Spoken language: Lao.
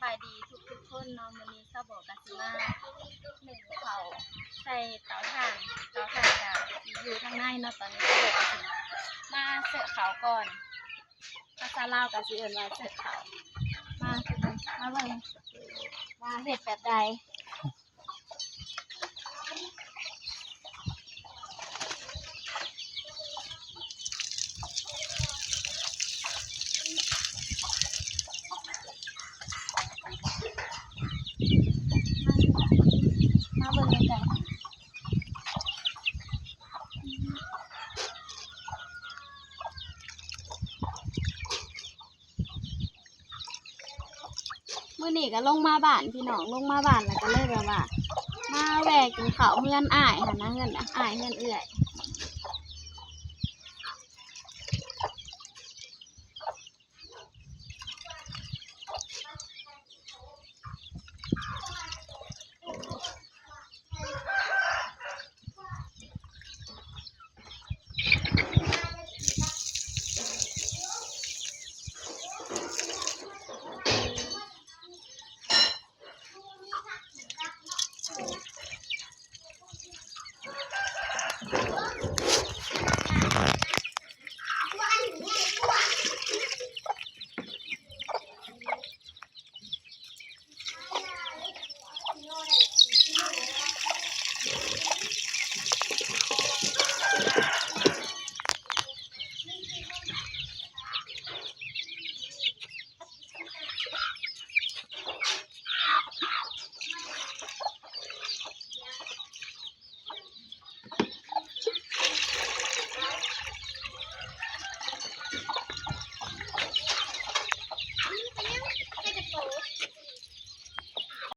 ບາຍດີທຸກໆຄົນເນາະ ມື້ນີ້ສາວໂບກໍຊິມາໜຶ້ງເຂົ້າໃສ່ເຕົາຖ່ານ ເຕົາຖ່ານກໍຢູ່ທາງໃນເນາະ ຕອນນີ້ສາວໂບກໍຊິມາເຊາະເຂົ້າກ່ອນ ພາສາລາວກໍຊິເອີ້ນວ່າເຊາະເຂົ້າ ມາ ມາເບິ່ງວ່າເຮັດແບບໃດ. ມາເບິ່ງໃກ້ໆ ມື້ນີ້ກໍລົງມາບ້ານພີ່ນ້ອງ ລົງມາບ້ານແລ້ວກໍເລີຍແບບວ່າ ມາແວ່ກິນເຂົ້າເຮືອນອ້າຍຫັ້ນນະ ເຮືອນອ້າຍເຮືອນເອື້ອຍ